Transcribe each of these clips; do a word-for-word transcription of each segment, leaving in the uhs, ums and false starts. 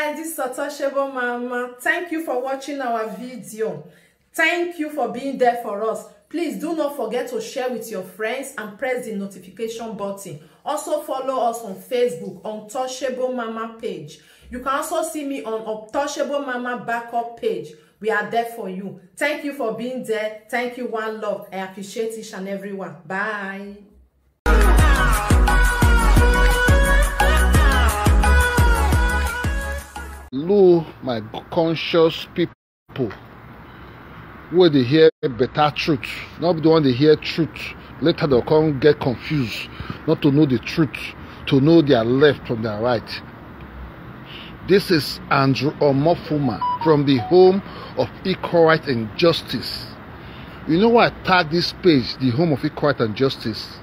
This is Untouchable Mama. Thank you for watching our video. Thank you for being there for us. Please do not forget to share with your friends and press the notification button. Also follow us on Facebook, Untouchable Mama page. You can also see me on Untouchable Mama backup page. We are there for you. Thank you for being there. Thank you, one love. I appreciate each and every one. Bye. Hello, my conscious people wey dey hear better truth, no be the one dey hear truth later dem come get confused, not to know the truth, to know their left from their right. This is Andrew Omofuma from the home of equal right and justice. You know why I tag this page, the home of equal right and justice?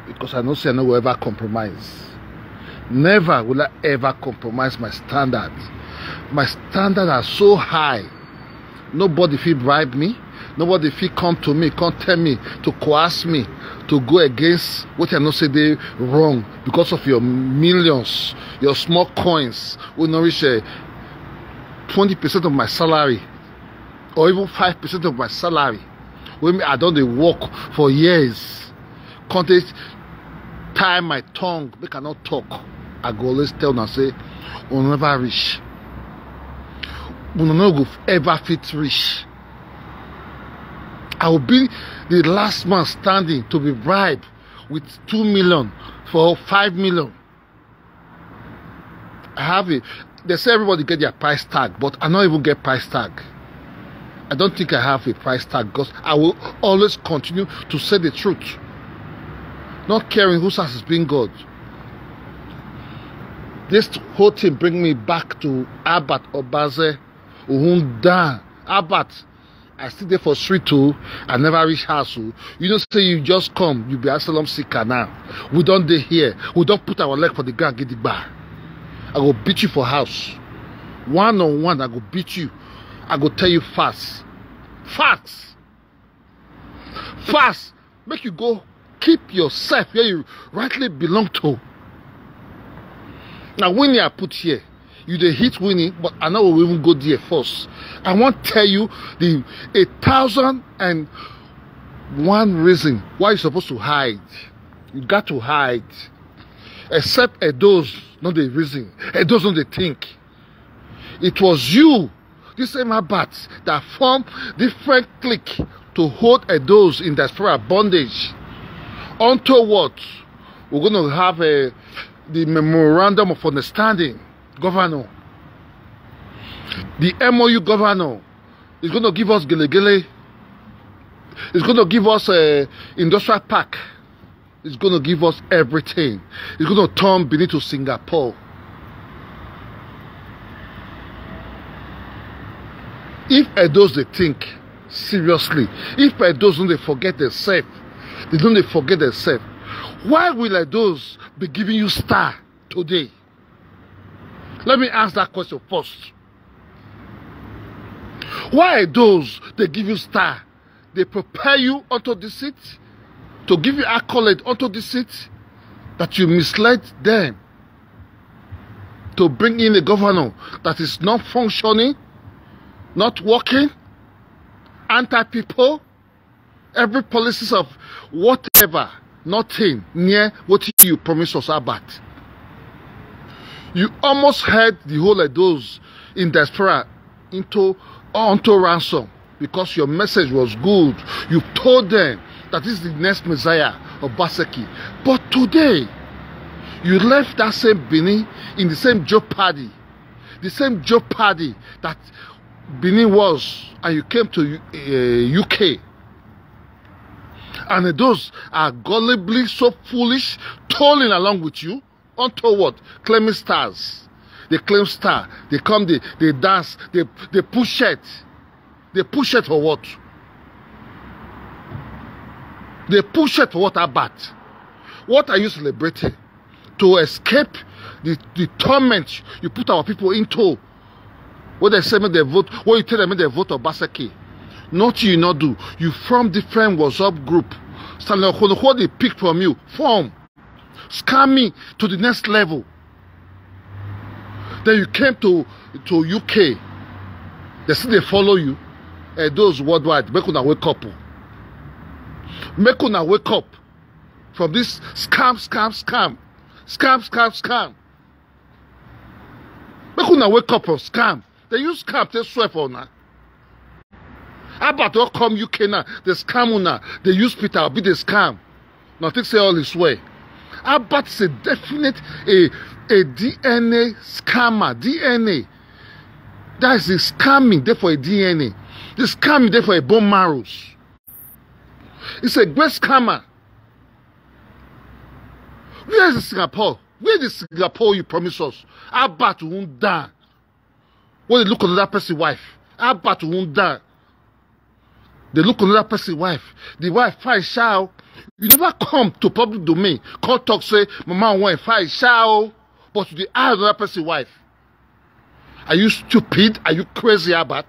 Because I know say I no go ever compromise. Never will I ever compromise my standards. My standards are so high. Nobody fit bribe me. Nobody fit come to me, come tell me, to coerce me to go against what I know say dey wrong because of your millions, your small coins wey no reach uh, twenty percent of my salary, or even five percent of my salary wey me I don dey work for years, come take tie my tongue make I no talk. I go always tell una say una never reach. Una no go ever fit reach. I will be the last man standing to be bribed with two million for five million. I have it. They say everybody get their price tag, but I no even get price tag. I don't think I have a price tag because I will always continue to say the truth, not caring whose house is being God. This whole thing bring me back to Albert Obaze Uhunda. Albert, I still dey for street o. I never reach house o. You know say you just come, you be asylum seeker now. We don dey here. We don put our leg for the ground gidigba. I go beat you for house. One on one, I go beat you. I go tell you facts. Facts. Facts. Make you go keep yourself where you rightly belong to. Now, Winnie I put here, you dey hit Winnie, but I no go even go there first. I wan tell you the a thousand and one reason why you supposed to hide. You got to hide. Except Edos no dey reason. Edos no dey think. It was you, this same Albert, that formed different clique to hold Edos in diaspora bondage. Unto what? We're going to have a, the memorandum of understanding, governor. The M O U governor is going to give us gelegele. It's going to give us a industrial park. It's going to give us everything. It's going to turn Benin to Singapore. If Edos they think seriously, if Edos don't they forget themselves, they don't they forget themselves, why will Edos be giving you star today? Let me ask that question first. Why Edos they give you star? They prepare you unto deceit, to give you accolade unto deceit, that you misled them to bring in a governor that is not functioning, not working, anti-people, every policies of whatever, nothing near what you promised us about. You almost had the whole of those in diaspora into onto ransom because your message was good. You told them that this is the next Messiah of Baseki. But today, you left that same Benin in the same jeopardy, the same jeopardy that Benin was, and you came to uh, U K. And those are gullibly so foolish, tolling along with you. Unto what? Claiming stars. They claim star. They come, they, they dance, they, they push it. They push it for what? They push it for what about? What are you celebrating? To escape the, the torment you put our people into. What they say make they vote, what you tell them make they vote Obaseki. Not you not do. You form different WhatsApp group. Stanley Okonowo they pick from you. Form. Scam me to the next level. Then you came to to U K. They still dey follow you. Eh, those worldwide, make una wake up. Oh. Make una wake up from this scam, scam, scam, scam, scam, scam. Make una wake up from scam. They use scam take swear for una. Albert don come U K now. They scam una. They use Peter Obi. They scam. Now think say all is well. Albert is a definite a a D N A scammer. D N A. That is the scamming there for a D N A. The scamming there for a bone marrows. It's a great scammer. Where is Singapore? Where is Singapore you promise us? Albert won't die. When they look another person wife, Albert won't die. They look another person wife. The wife fine shout. You never come to public domain. Come talk say, "Mama, one fine shout." But you dey eye another person wife. Are you stupid? Are you crazy, Albert?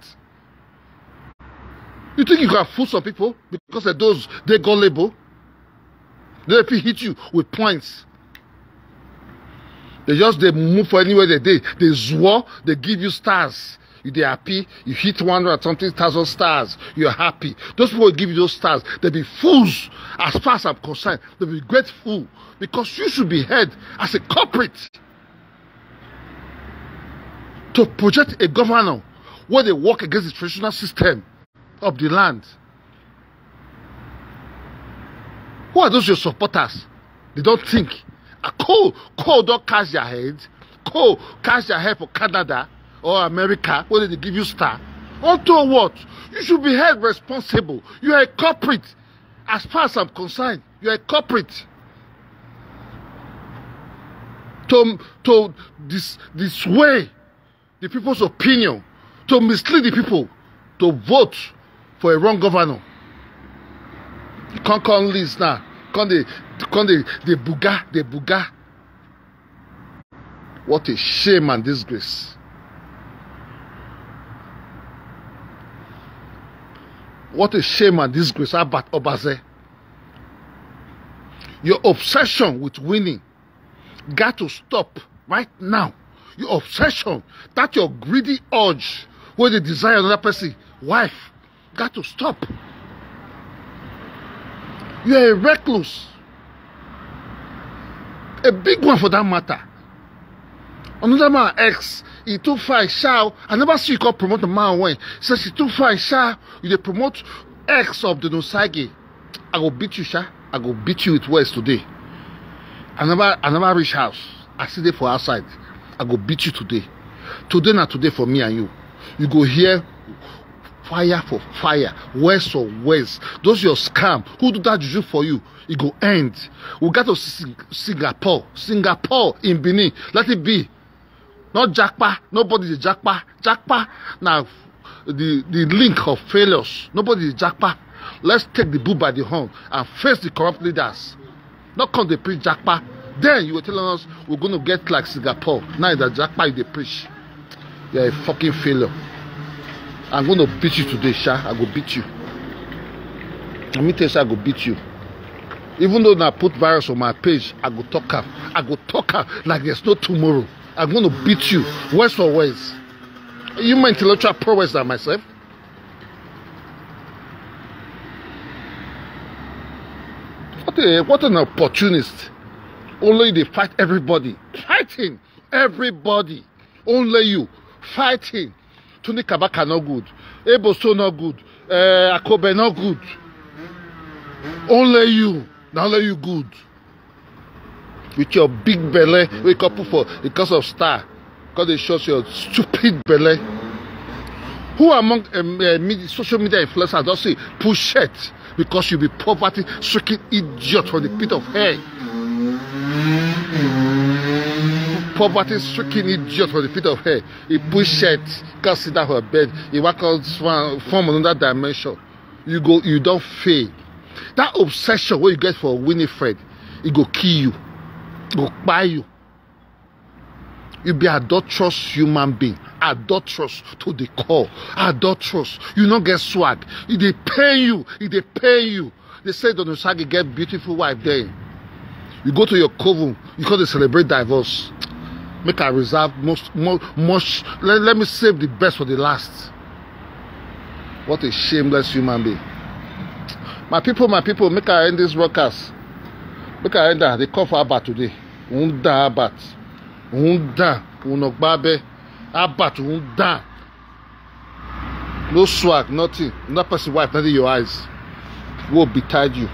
You think you can fool some people because of those they gullible? They fit hit you with points. They just they move for anywhere they they they swore, they give you stars. You they happy, you hit one hundred something thousand stars, you're happy. Those people give you those stars, they be fools as far as I'm concerned. They be grateful because you should be heard as a culprit to project a governor where they work against the traditional system of the land. Who are those your supporters? They don't think. A coal, coal don't catch their head. Coal catch their head for Canada or America where they give you star. Unto what? You should be held responsible. You are a culprit. As far as I'm concerned, you are a culprit. To to this this way the people's opinion, to mislead the people, to vote for a wrong governor. You can't come list now. Come the come the the buga, the buga. What a shame and disgrace. What a shame and disgrace, Albert Obaze. Your obsession with winning got to stop right now. Your obsession, that your greedy urge where they desire another person, wife, got to stop. You are a recluse. A big one for that matter. Another man ex, he too fine, shout. I never see you come promote the man when. Says he too fine, shout. You they promote ex of the Nosage. I go beat you, sha. I go beat you with words today. I never I never reach house. I sit there for outside. I go beat you today. Today not today for me and you. You go here fire for fire, worse for worse. Those your scam. Who do that juju for you? It go end. We got to Singapore. Singapore in Benin. Let it be. Not Jakpa. Nobody is Jakpa. Jakpa now the the link of failures. Nobody is Jakpa. Let's take the bull by the horn and face the corrupt leaders. Not come they preach Jakpa. Then you were telling us we're going to get like Singapore. Now it's a Jakpa you they preach. You're a fucking failure. I'm going to beat you today, Sha. I go beat you. Let me tell you, I go beat you. Even though I put virus on my page, I go talk up. I go talk up like there's no tomorrow. I'm going to beat you. Worse for worse. You my intellectual prowess than myself. What a what an opportunist. Only they fight everybody. Fighting everybody. Only you fighting. Tony Kabaka no good. Eboso no good. Uh, Akobe no good. Only you. Now only you good. With your big belly, wake up for because of star. Because they show your stupid belly. Who among um, uh, media, social media influencers don't say push shirt because you be poverty stricken idiot from the pit of hell? Poverty stricken idiot from the pit of hell. He push shirt, can't sit down for bed. He walk out from, from another dimension. You go, you don't fail. That obsession where you get for Winifred, it go kill you, it go buy you. You be adulterous human being, adulterous to the core, adulterous. You not get swag. It they pay you, it they pay you. They say Don Osagi get beautiful wife there. You go to your coven, you call to celebrate divorce. Make I reserve most, mo- much. Let, let me save the best for the last. What a shameless human being. My people, my people, make I end this broadcast. Make I end that. They call for Albert today. Unda Albert. Unda. Unogbabe. Albert Unda. No swag, nothing. That person wife, nothing your eyes. Woe betide you.